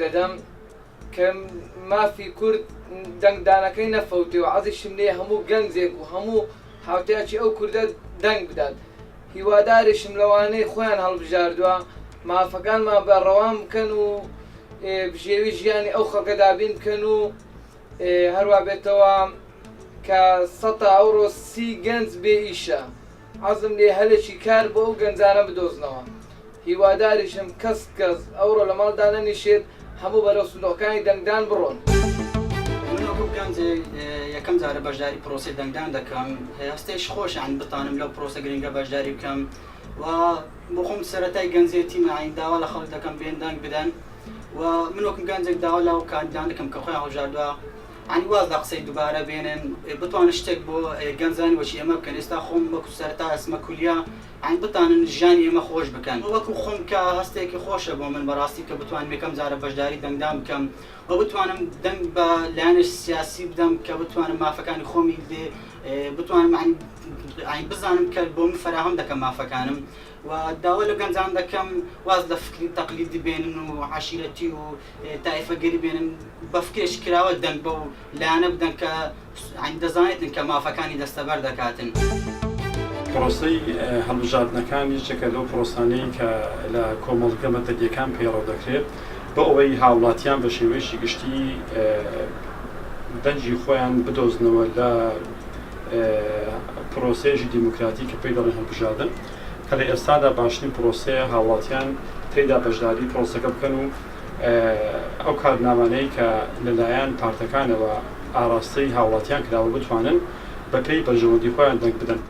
دەدەم کە مافی کورد دەنگدانەکەی نەفەوتێ و عەزیشم لێیە هەموو گەنجێک و هەموو هاوتایەکی ئەو کوردە دەنگ بدات هیواداریشم لەوانەی خۆیان هەڵبژاردوە مافەکانمان بە ڕەوان بکەن و بژێوی ژیانی ئەو خەڵکە دابین بکەن و هەروا بێتەوە کە سەتا ئەوڕۆ سی گەنج بێ ئیشە عەزم لێ هەلێکی کار بۆ ئەو گەنجانە بدۆزنەوە هیواداریشم کەس کەس ئەوڕۆ لە ماڵ دانەنیشێت هەموو بەرەو سندوقەکانی دەنگدان بڕۆن. من وەکو گەنجێک یەکەم جارە بەشداری پرۆسەی دەنگدان دەکەم هەستێش خۆشە یانی بتانم لەو پرۆسە گرنگە بەشداری بکەم و بۆ خۆم سەرەتای گەنجێتیمە یانی داوا لە خەڵک دەکەم بێن دەنگ بدەن و من وەکو گەنجێک داوا لەو کاندیدان دەکەم کە خۆیان هەڵبژاردووە یانی واز لە قسەی دووبارە بێنن بتوانن شتێک بۆ گەنجانی وەکی ئێمە بکەن ئێستا خۆم وەکو سەرەتا ئەچمە کولیە یانی بتانن ژیانی ئێمە خۆش بکەن وەکو خۆم کە هەستێکی خۆشە بۆ من بەڕاستی کە بتوانم یەکەم جارە بەشداری دەنگدان بکەم و بتوانم دەنگ بە لایەنێکی سیاسی بدەم کە بتوانم مافەکانی خۆمی لێ بتوانم یانی بزانم کە بۆ من فەراهەم دەکەم مافەکانم و داوا لە گەنجان دەکەم واز لە فکری تەقلیدی بێنن و عەشیرەتی و تایفەگەری بێنن بە فکرێکی کراوە دەنگ بەو لایەنە بدەن کە دەزانێتن کە مافەکانی دەستەبەر دەکاتن. پرۆسەی هەڵبژاردنەکان یەکێکە لەو پرۆسانەی کە لە کۆمەڵگە مەدەنییەکان پەیڕەو دەکرێت بۆ ئەوەی هاوڵاتیان بە شێوەیەکی گشتی دەنگی خۆیان بدۆزنەوە لە پرۆسەیەکی دیموکراتی کە پێی دەڵێن هەڵبژاردن کە لە ئێستادا باشترین پرۆسەیە هاوڵاتیان تێیدا بەشداری پرۆسەکە بکەن و ئەو کارنامانەی کە لەلایەن پارتەکانەوە ئاراستەی هاوڵاتیان کراوە بتوانن بەپێی بەرژەوەندی خۆیان دەنگ بدەن.